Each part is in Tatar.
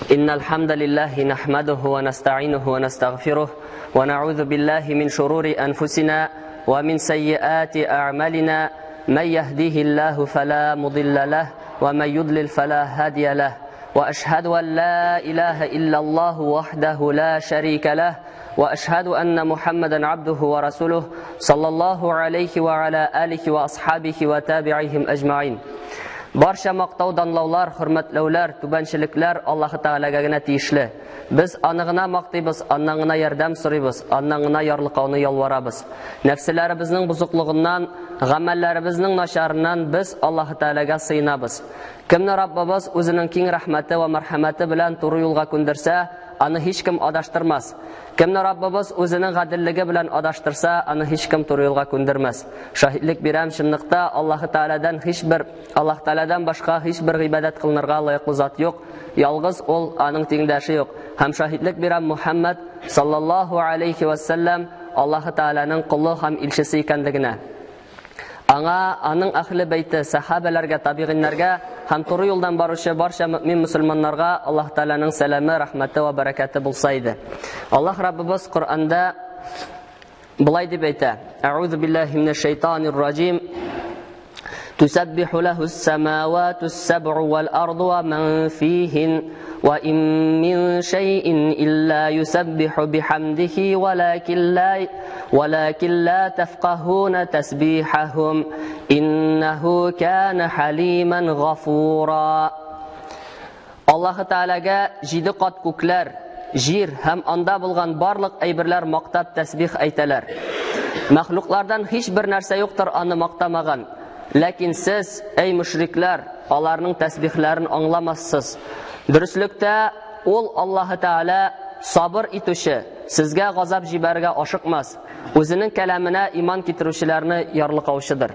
إن الحمد لله نحمده ونستعينه ونستغفره ونعوذ بالله من شرور أنفسنا ومن سيئات أعمالنا من يهديه الله فلا مضل له ومن يضلل فلا هادي له وأشهد أن لا إله إلا الله وحده لا شريك له وأشهد أن محمدا عبده ورسوله صلى الله عليه وعلى آله وأصحابه وتابعيهم أجمعين. Барча мактау данлаулар, хөрмәтләүләр, түбәнчелекләр Аллаһы Тәгаләгә генә тиешле. Без аны гына мактыйбыз, аннан гына ярдәм сорыйбыз, аннан гына ярлыкауны ялварабыз. Нәфселәребезнең бозыклыгыннан, гамәлләребезнең начарыннан без Аллаһы Тәгаләгә сыенабыз. Кемне Раббыбыз үзенең киң рәхмәте вә мәрхәмәте белән туры юлга күндерсә, аны һичкем адаштырмас. Кемне Раббыбыз үзенең гаделлеге белән адаштырса, аны һичкем туры юлга күндермәс. Шаһитлек бирәм, чынлыкта Аллаһы Тәгаләдән һичбер Аллаһ Тәгаләдән башка һичбер гыйбадәт кылынырга лаеклы зат юк. Ялгыз ул, аның тиңдәше юк. Һәм шаһитлек бирәм Мухаммад саллаллаһу алейхи ва саллям Аллаһы Тәгаләнең колы һәм илчесе икәнлегенә. Аңа, аның әһле бәйте, сахабәләргә, табигыйннәргә һәм туры юлдан баручы барча мөмин мөселманнарга Аллаһ Тәгаләнең сәламе, рәхмәте ва бәрәкәте булса иде. Аллаһ Раббыбыз Коръәндә былай дип әйтә: Әгъузу биллаһи минәш шайтанир раҗим. تسبح له السماوات السبع والأرض ومن فيهن وإن من شيء إلا يسبح بحمده ولكن لا تفقهون تسبيحهم إنه كان حليما غفورا. Аллаһы Тәгаләгә җиде кат күкләр, җир һәм анда булган барлык әйберләр мактап тәсбих әйтәләр. Мәхлуклардан һич бер нәрсә юктыр аны мактамаган. Ләкин сез, эй мөшрикләр, аларның тәсбихләрен аңламассыз. Дөреслектә ул Аллаһы Тәгалә сабыр итүче, сезгә газап җибәрергә ашыкмас, үзенең кәламенә иман китерүчеләрне ярлыкаучыдыр.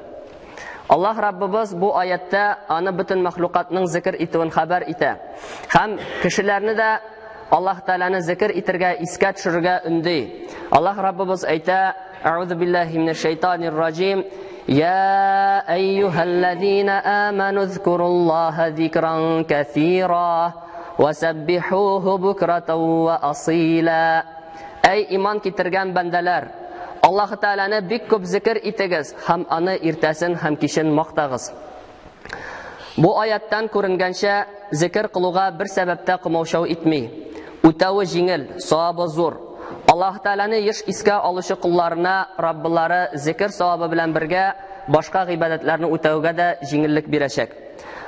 Аллаһ Раббыбыз бу аятта аны бөтен мәхлукатның зикр итүен хәбәр итә. Һәм кешеләрне дә Аллаһ Тәгаләне зикр итергә, искә төшерергә өнди. Аллаһ Раббыбыз әйтә: Әгъузу биллаһи минәш шайтанир раҗим. يا أيها الذين آمنوا اذكروا الله ذكرا كثيرا وسبحوه بكرة وأصيلا. Әй иман китергән бәндәләр, Аллаһ Тәгаләне бик күп зикр итегез һәм аны иртәсен һәм кичен мактагыз. Бу аяттан күренгәнчә, зикр кылуга бер сәбәптә комаучау итми. Үтәве җиңел, савабы зур. Аллаһ Тәгаләне еш искә алучы кулларына Раббылары зикр савабы белән бергә башка гыйбадәтләрне үтәүгә дә җиңеллек бирәчәк.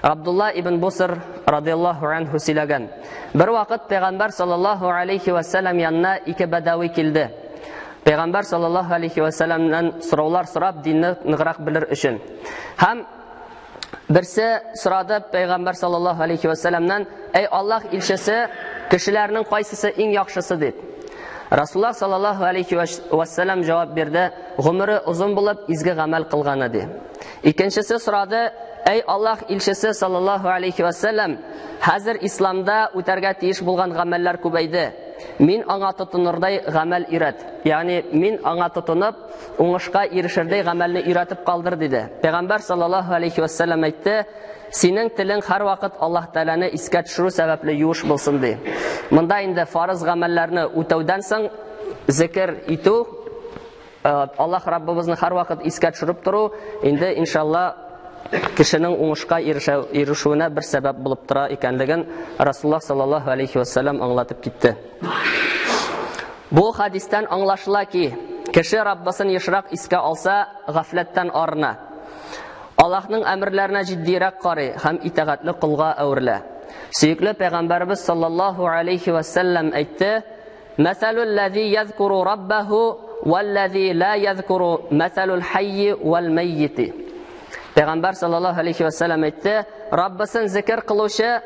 Абдулла ибн Буср радияллаһу анһу сөйләгән. Бер вакыт Пәйгамбәр саллаллаһу алейхи ва саллям янына ике бәдәви килде. Пәйгамбәр саллаллаһу алейхи ва саллямнан сораулар сорап, динне ныграк белер өчен. Һәм берсе сорады Пәйгамбәр саллаллаһу алейхи ва саллямнан: "Әй Аллаһ илчесе, кешеләрнең кайсысы иң яхшысы?" дип. Расуллаһ саллаллаһу алейхи ва саллям җавап бирде: "Гомере озын булып, изге гамәл кылганы", ди. Икенчесе сорады: "Әй Аллаһ илчесе саллаллаһу алейхи ва саллям, хәзер исламда үтәргә тиеш булган гамәлләр күбәйде. Мин аңа тотынырдай гамәл өйрәт. Ягъни мин аңа тотынып, уңышка ирешердәй гамәлне өйрәтеп калдыр", диде. Пәйгамбәр саллаллаһу алейхи ва саллям әйтте: "Синең телең һәрвакыт Аллаһ Тәгаләне искә төшерү сәбәпле юеш булсын", ди. Монда инде фарыз гамәлләрне үтәүдән соң зикр итү, Аллаһ Раббыбызны һәрвакыт искә төшереп тору, инде иншалла кешенең уңышка ирешүенә бер сәбәп булып тора икәнлеген Расуллаһ саллаллаһу алейхи ва саллям аңлатып китте. Бу хадистән аңлашыла ки, кеше Раббысын ешрак искә алса, гафләттән арына. Аллаһның әмерләренә җитдирәк карый һәм итагатьле колга әверелә. Сөекле пәйгамбәребез саллаллаһу алейхи ва саллям әйтте: "Мәсәлул лази язкуру раббаху валлази ла язкуру мәсәлул хайи вал мәййити". Пәйгамбәр саллаллаһу алейхи ва саллям әйтте: "Раббысын зикр кылучы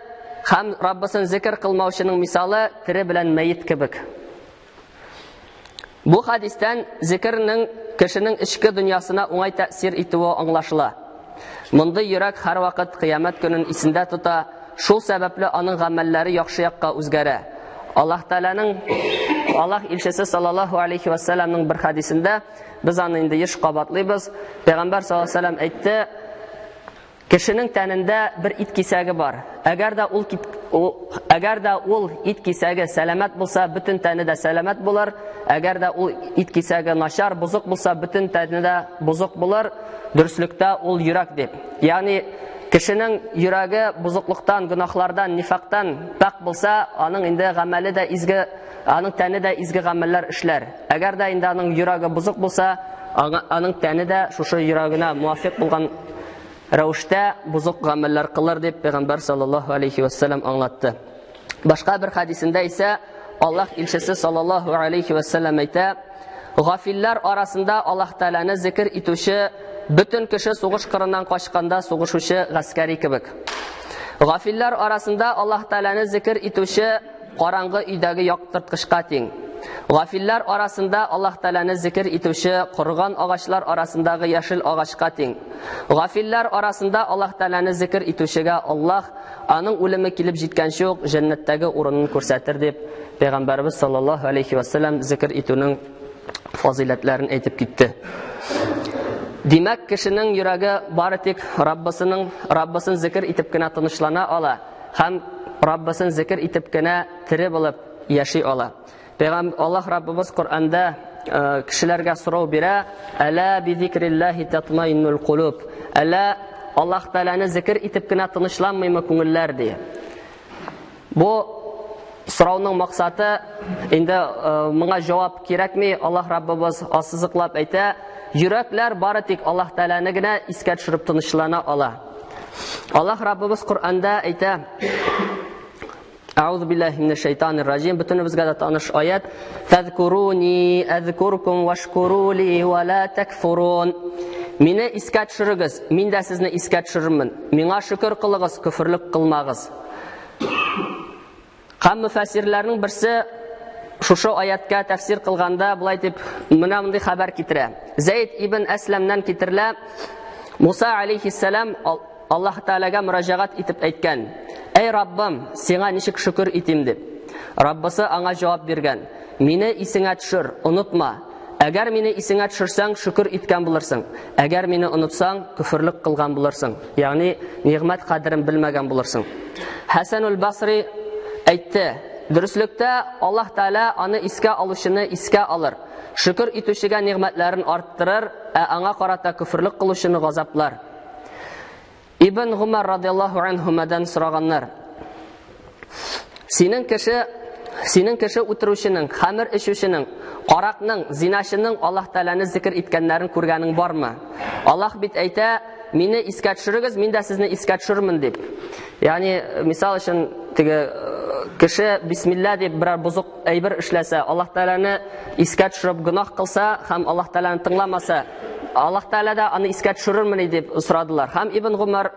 һәм Раббысын зикр кылмаучының мисалы тере белән мәйет кебек". Бу хадистән зикрнең кешенең эчке дөньясына уңай тәэсир итүе аңлашыла. Мондый йөрәк һәрвакыт кыямәт көнен исендә тота, шул сәбәпле аның гамәлләре яхшы якка үзгәрә. Аллаһ Тәгаләнең Аллаһ илчесе саллаллаһу алейхи ва саллямның бер хадисендә без аны инде еш кабатлыйбыз. Пәйгамбәр саллаллаһу алейхи ва саллям әйтте: "Кешенең тәнендә бер ит кисәге бар. Әгәр дә ул Әгәр дә ул ит кисәге сәламәт булса, бөтен тәне дә сәламәт булыр. Әгәр дә ул ит кисәге начар, бозык булса, бөтен тәне дә бозык булыр. Дөреслектә ул йөрәк дип. Ягъни кешенең йөрәге бозыклыктан, гөнаһлардан, нифактан пакь булса, аның инде гамәле дә изге, аның тәне дә изге гамәлләр эшләр. Әгәр дә инде аның йөрәге бозык булса, аның тәне дә шушы йөрәгенә муафик булган рәвештә бозык гамәлләр кылыр дип Пәйгамбәр саллаллаһу алейхи вәссәлам аңлатты. Башка бер хадисендә исә Аллаһ илчесе саллаллаһу алейхи вәссәлам әйтә: Гафилләр арасында Аллаһ Тәгаләне зикр итүче бөтен кеше сугыш кырыннан качканда сугышучы гаскәри кебек. Гафилләр арасында Аллаһ Тәгаләне зикр итүче караңгы өйдәге яктырткычка тиң. Гафилләр арасында Аллаһ Тәгаләне зикр итүче корыган агачлар арасындагы яшел агачка тиң. Гафилләр арасында Аллаһ Тәгаләне зикр итүчегә Аллаһ аның үлеме килеп җиткәнче үк җәннәттәге урынын күрсәтер дип Пәйгамбәребез саллаллаһу алейхи ва саллям зикр итүнең фазыйләтләрен әйтеп китте. Димәк, кешенең йөрәге бары тик Раббысының Раббысын зикр итеп кенә тынычлана ала һәм Раббысын зикр итеп кенә тере булып яши ала. Пәйгамбер Аллаһ Раббыбыз Коръәндә кешеләргә сорау бирә: "Әла би зикриллаһи татмаиннул кулуб?" Әлә Аллаһ Тәгаләне зикр итеп кенә тынычланмыймы күңелләр ди. Бу сорауның максаты инде моңа җавап кирәкми. Аллаһ Раббыбыз ассызыклап әйтә: йөрәкләр бары тик Аллаһ Тәгаләне генә искә төшереп тынычлана ала. Аллаһ Раббыбыз Коръәндә әйтә: Әгъузу биллаһи минәш шайтанир раҗим. Бөтенебезгә дә таныш аят. Фәзкуруни әзкуркум вашкуру ли ва ла такфурун. Мине искә төшерегез, мин дә сезне искә төшерермен. Миңа шөкер кылыгыз, көферлек кылмагыз. Һәм мөфәссирләрнең берсе шушы аяткә тәфсир кылганда былай дип менә мондый хәбәр китерә. Зәйд ибн Әсләмнән китерелә. Муса алейхиссалам Аллаһ Тәгаләгә мөрәҗәгать итеп әйткән: "Әй Раббым, сиңа ничек шөкер итим?" дип. Раббысы аңа җавап биргән: "Мине исеңә төшер, онытма. Әгәр мине исеңә төшерсәң, шөкер иткән булырсың. Әгәр мине онытсаң, көферлек кылган булырсың. Ягъни нигъмәт кадерен белмәгән булырсың." Хәсәнул Басри әйтте: "Дөреслектә Аллаһ Тәгалә аны искә алучыны искә алыр. Шөкер итүчегә нигъмәтләрен арттырыр, ә аңа карата көферлек кылучыны газаплар." Ибн Гумар радиаллаһу анһумадан сораганнар. Синең кеше синең кеше үтерүченең, хәмер эчүченең, каракның, зиначының Аллаһ Тәгаләне зикр иткәннәрен күргәнең бармы? Аллаһ бит әйтә, мине искә төшерегез, мин дә сезне искә төшерермен дип. Ягъни, мисал өчен, теге кеше бисмилла дип берәр бозык әйбер эшләсә, Аллаһ Тәгаләне искә төшереп гөнаһ кылса һәм Аллаһ Тәгаләне тыңламаса, Аллаһ Тәгалә дә аны искә төшерермени дип сорадылар. Һәм Ибн Гумар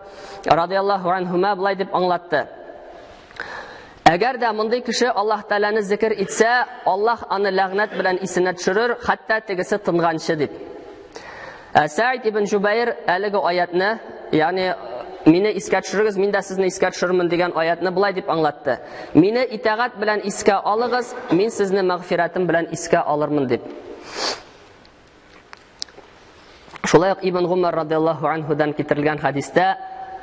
радиаллаһу анһума былай дип аңлатты. Әгәр дә мондый кеше Аллаһ Тәгаләне зикр итсә, Аллаһ аны ләгънәт белән исенә төшерер, хәтта тегесе тынганчы дип. Ә Сәид ибн Жубайр әлеге аятны, ягъни мине искә төшерегез, мин дә сезне искә төшерермен дигән аятны былай дип аңлатты. Мине итагать белән искә алыгыз, мин сезне мәгъфирәтем белән искә алырмын дип. Шулай ук Ибн Гумар радиаллаһу анһудан китерелгән хадистә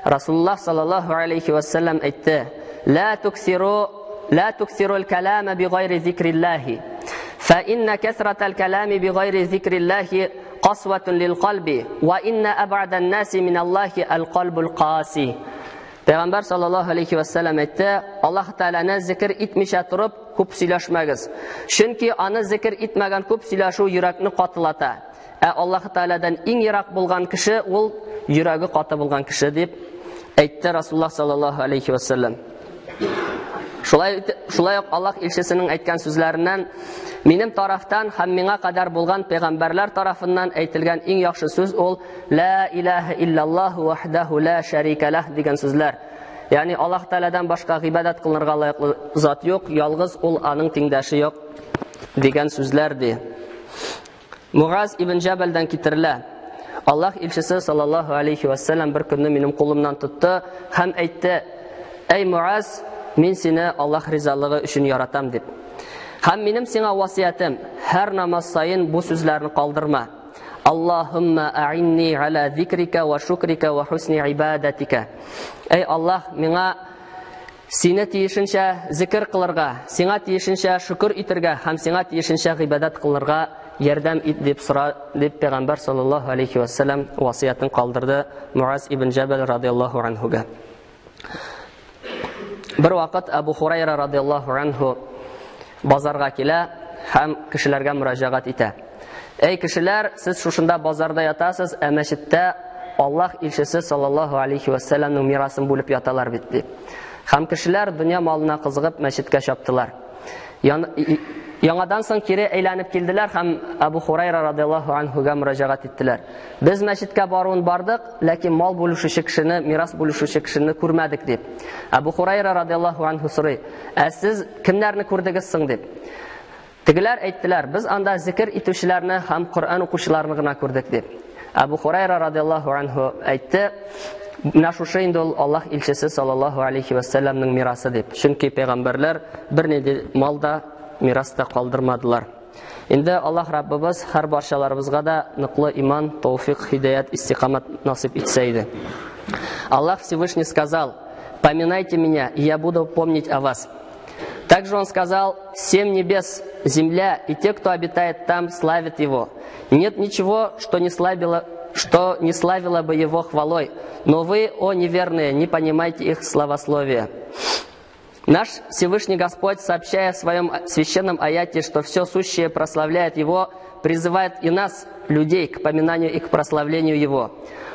Расулуллаһ саллаллаһу алейхи ва саллям әйтте: "Ла туксиру ла туксиру аль-калама бигайри зикриллаһи. Фа инна касрата аль-калами бигайри зикриллаһи касватун лил калби ва инна аб'ада ан-наси мин Аллаһи аль-калбул каси." Пәйгамбәр саллаллаһу алейхи ва саллям әйтте: Аллаһ Тәгаләне зикр итмичә торып күп сөйләшмәгез. Чөнки аны зикр итмәгән күп сөйләшү йөрәкне катылата. Ә Аллаһ Тәгаләдән иң ерак булган кеше ул йөрәге каты булган кеше дип әйтте Расулуллаһ саллаллаһу алейхи ва саллям. Шулай шулай ук Аллаһ илчесенең әйткән сүзләреннән минем тарафтан һәм миңа кадәр булган пәйгамбәрләр тарафыннан әйтелгән иң яхшы сүз ул ла илаһа иллаллаһу вахдаху ла шәрика лах дигән сүзләр. Ягъни Аллаһ Тәгаләдән башка гыйбадәт кылынырга лаеклы зат юк, ялгыз ул, аның тиңдәше юк дигән сүзләр ди. Муаз ибн Җәбәлдән китерелә. Аллаһ илчесе саллаллаһу алейхи ва саллям бер көнне минем кулымнан тотты һәм әйтте: "Әй Муаз, мин сине Аллаһ ризалыгы өчен яратам" дип. Һәм минем сиңа васыятем: һәр намаз саен бу сүзләрне калдырма. Аллаһумма а'инни аля зикрика ва шукрика ва хусни ибадатика. Әй Аллаһ, миңа Сине тиешенчә зикер кылырга, сиңа тиешенчә шөкер итергә һәм сиңа тиешенчә гыйбадәт кылырга ярдәм ит дип сора, дип пәйгамбәр саллаллаһу алейхи вәссәлам васыятен калдырды Муаз ибн Җәбәл радияллаһу анһуга. Бер вакыт Абу Хурайра радияллаһу анһу базарга килә һәм кешеләргә мөрәҗәгать итә. Әй кешеләр, сез шушында базарда ятасыз, ә мәчеттә Аллаһ илчесе саллаллаһу алейхи вәссәламның мирасын бүлеп яталар бит дип. Һәм кешеләр дөнья малына кызыгып мәчеткә чаптылар. Яңадан соң кире әйләнеп килделәр һәм Абу Хурайра радияллаһу анһуга мөрәҗәгать иттеләр. Без мәчеткә баруын бардык, ләкин мал бүлешүче кешене, мирас бүлешүче кешене күрмәдек дип. Абу Хурайра радияллаһу анһу сорый: "Ә сез кемнәрне күрдегез соң?" дип. Тегеләр әйттеләр, без анда зикер итүчеләрне һәм Коръән укучыларны гына күрдек дип. Әбу Хурайра радияллаһу анһу әйтте, менә шушы инде ул Аллаһ илчесе саллаллаһу алейхи вәссәламның мирасы дип. Чөнки пәйгамбәрләр бернинди мал да, мирас та калдырмадылар. Инде Аллаһ Раббыбыз һәр барчаларыбызга да ныклы иман, тауфик, хидаят, истикамат насыйп итсә иде. Аллах Всевышний сказал: "Поминайте меня, и я буду помнить о вас". Также он сказал: «Семь небес, земля и те, кто обитает там, славят его. Нет ничего, что не славило бы его хвалой, но вы, о неверные, не понимаете их славословия». Наш Всевышний Господь, сообщая в своем священном аяте, что все сущее прославляет Его, призывает и нас, людей, к поминанию и к прославлению Его.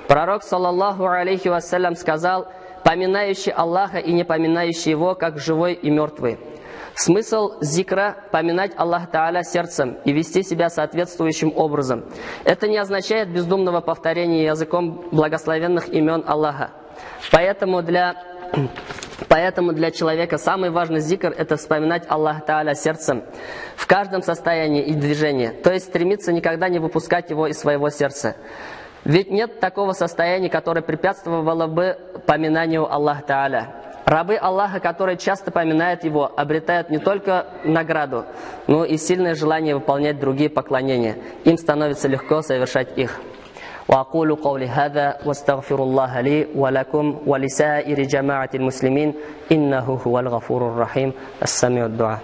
Пророк, саллаллаху алейхи вассалям, сказал: «Поминающий Аллаха и не поминающий Его, как живой и мертвый». Смысл зикра – поминать Аллаха Тааля сердцем и вести себя соответствующим образом. Это не означает бездумного повторения языком благословенных имен Аллаха. Поэтому для человека самый важный зикр – это вспоминать Аллаха Тааля сердцем в каждом состоянии и движении, то есть стремиться никогда не выпускать его из своего сердца. Ведь нет такого состояния, которое препятствовало бы поминанию Аллаха Тааля. Рабы Аллаха, которые часто поминают Его, обретают не только награду, но и сильное желание выполнять другие поклонения. Им становится легко совершать их. وأقول قولي هذا واستغفر الله لي ولكم ولسائر جماعة المسلمين إنه هو الغفور الرحيم السميع الدعاء.